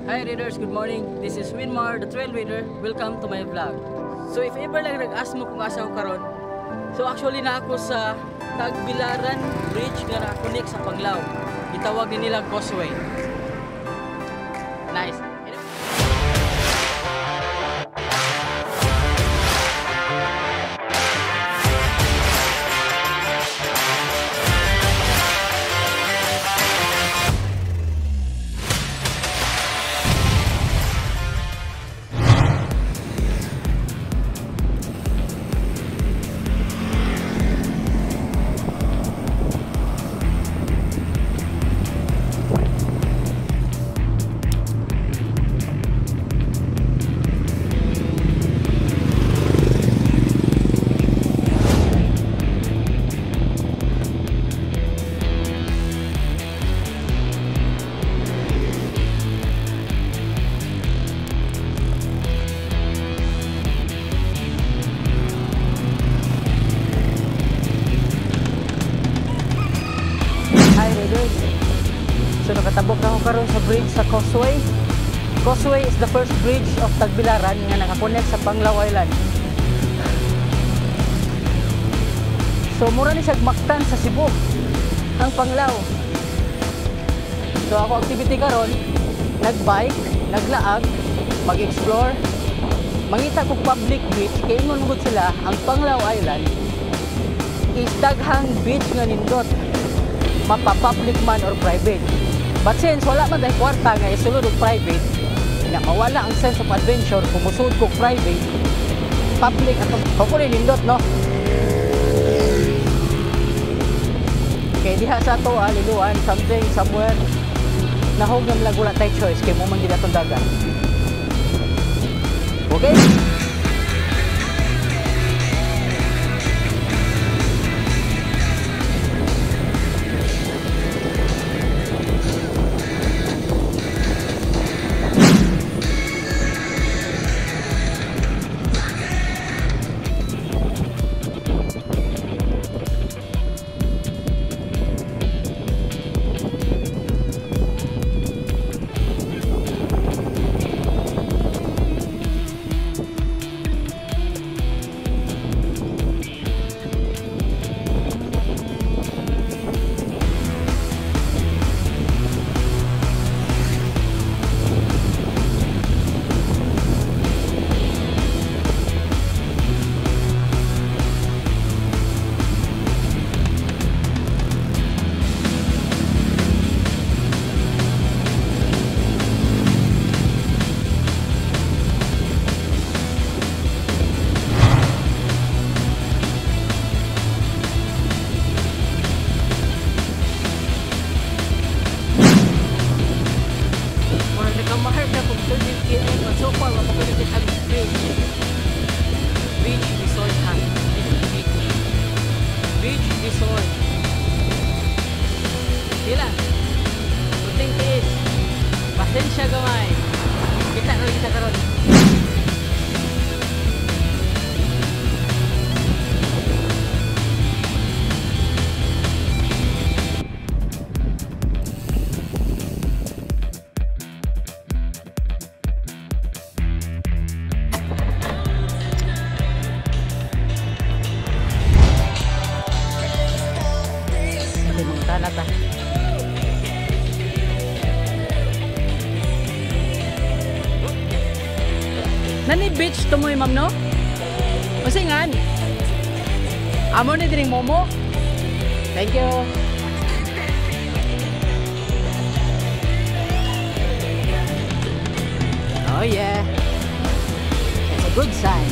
Hi readers, good morning. This is Winmar, the trail reader. Welcome to my vlog. So if ever lang nag-ask mo kung asa ko karon, so actually na ako sa Tagbilaran Bridge nga nakakonek sa Panglao. Gitawag ni nila Causeway. Nice. So nakatabok na ako karon sa bridge sa Causeway. Causeway is the first bridge of Tagbilaran nga nakakonect sa Panglao Island. So mura ni siya Mactan sa Cebu ang Panglao. So ako activity karon, nagbike, naglaag, mag-explore, mangita kog public beach kay ingon gud sila ang Panglao Island is daghang beach nga nindot, mapa-public man or private. But since wala man dahil kwarta nga isulod og private, na mawala ang sense of adventure kung musulod kog private, public atong hopefully nindot, no? Kay diha sa ato liluan something somewhere nahog na lang wala tay choice kay mo man gid atong dagat. Okay? So far, mapakulit ang beach. Beach resort ha. Beach. Beach resort. Sila. Kunting tiis. Pasensya gamay. Kita na kita karon. Nani beach tumoy ma'am, no? Masingan. Amo ni diring momo. Thank you. Oh yeah. It's a good sign.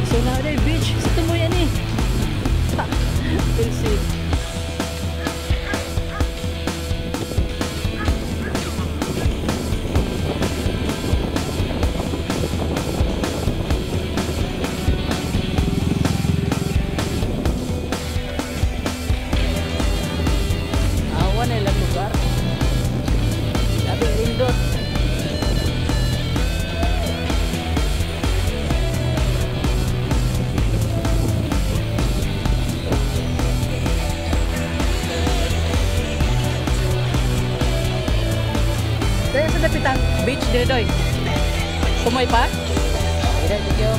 So now there beach sa tumoy ani. We'll see. Lugar. Sabi lindot. Dire doy. Kumoy pa? Okay, thank you.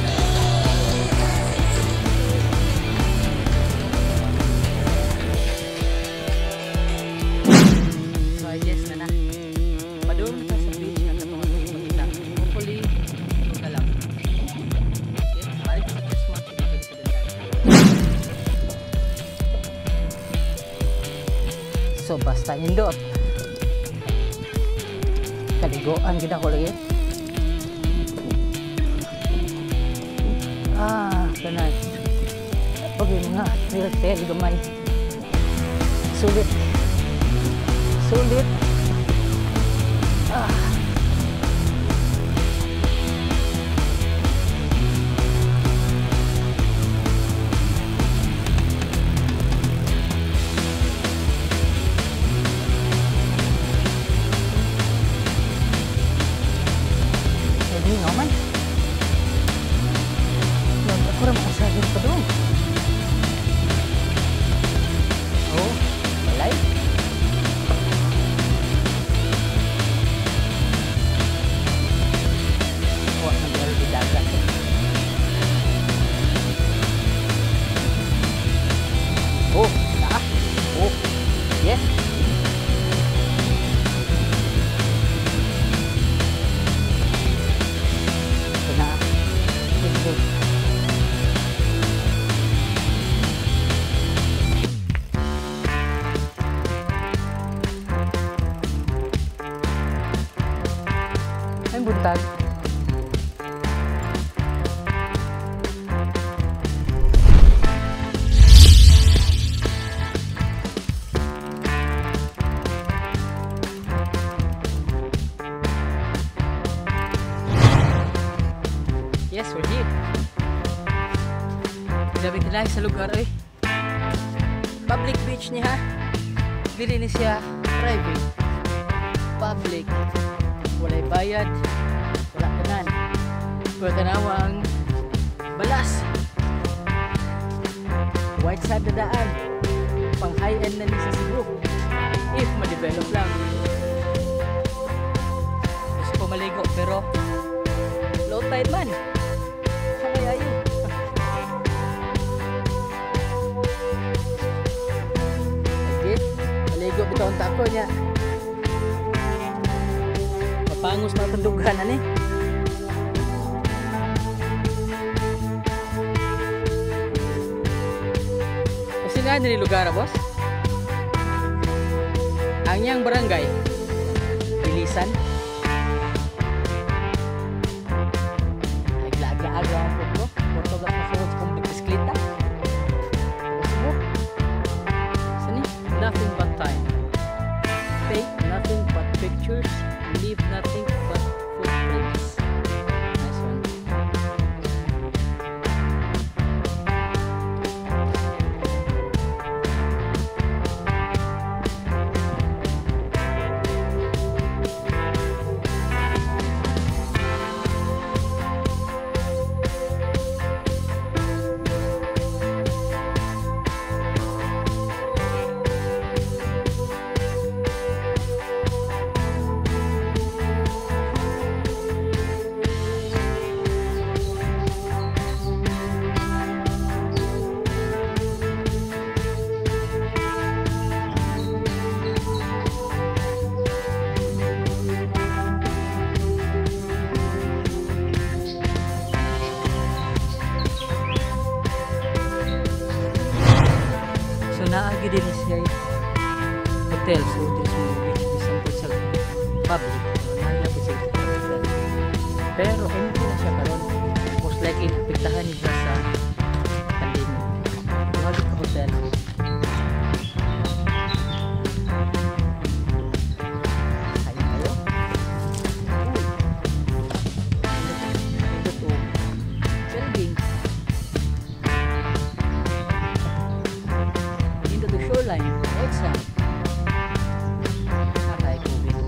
So I guess na na. Padung ta sa beach nga katong atong makita. Hopefully, magalam. Okay, balik sa Christmas dito sa Dandan. So basta nindot. Kaliguan gid ako lagi. Ah, kanay. Okay, mga trail gamay. Sulit. Sulit. Ah. Hindi naman. Ako rin makasagin pa doon. Oh, balay. Huwag na meron di dagat. Oh, ah. Oh, yes. Ito na. Ito. Ay, buntag. Yes, we're here. Grabe kinahi sa lugar eh. Public beach niya ha. Dili ni siya private. Public. Walay bayad. Wala tanan. Pero tanawa ang balas. White sand na daan. Pang high-end na ni sa Cebu. If ma-develop lang. Gusto ko maligo pero low tide man. Kaya ayo. Okay, maligo bitaw ang tako niya. Mapangos na itong dughan ani. Kasi nga diri lugar, boss. Ang iyang barangay Bilisan. Naglaag-laag lang ang puto. Puto lang masuod kung bisikleta. Cebu. Sani? Nothing but time. Take nothing but pictures. Leave nothing but footprints. Nice one. So naagi din siya hotel, so diri sa mga beach bisan po sa public, naa po siya hotel. Pero empty na siya karon. Most likely naapektahan nila sa pandemic. Duha ka hotel. Ayun kayo. Uy. Nindot og building. Nindot og shoreline. White sand. Nakay COVID.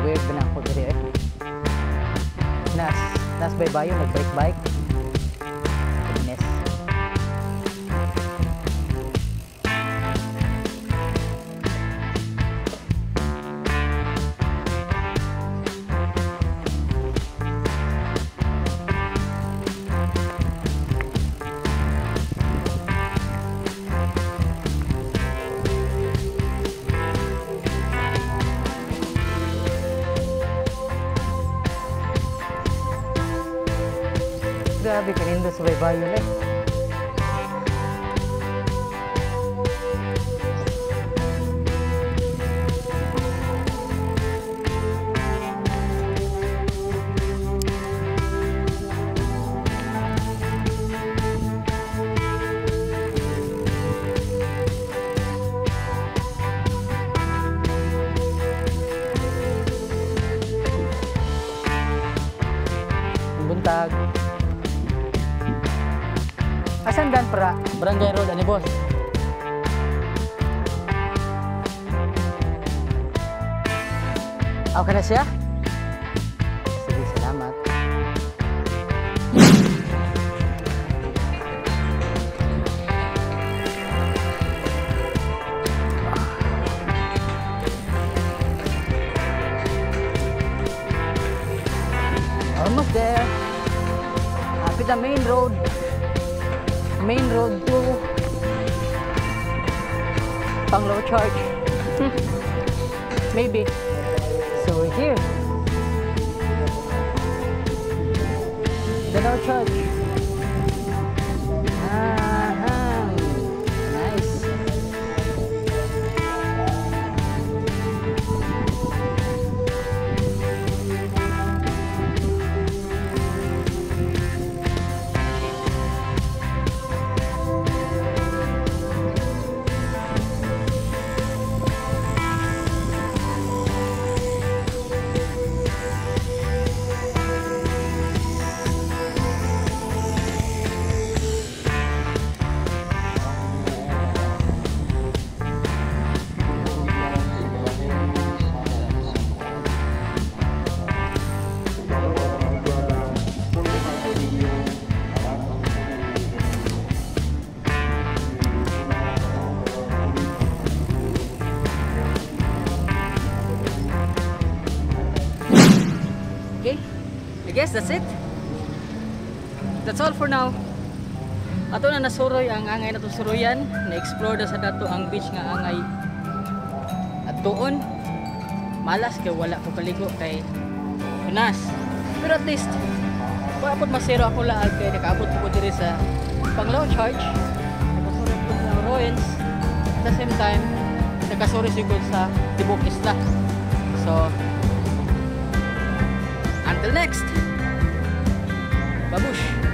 Weird ba na ako diri eh. Nas baybayon nag-bike bike. Goodness. Grabe kanindo sa baybayon eh. Buntag. Asan dan pra? Barangay Road, ani boss? Okay na siya? Sige, salamat. Almost there. Hapit na main road. Main road to Panglao Church. Maybe. So we're here. Danao Church. Aha. Nice. Okay, I guess that's it. That's all for now. Ato na nasuroy ang angay na suroyan. Na-explore na sa dato ang beach nga angay. At tuon, malas kay wala ko kaligo kay Unas. Pero at least, wala po masero ako laag kay nakaabot ko diri sa Panglao Church. Nakasuroy po sa ruins. At the same time, nakasuroy siguro sa Tibok Isla. So, until next! Babush!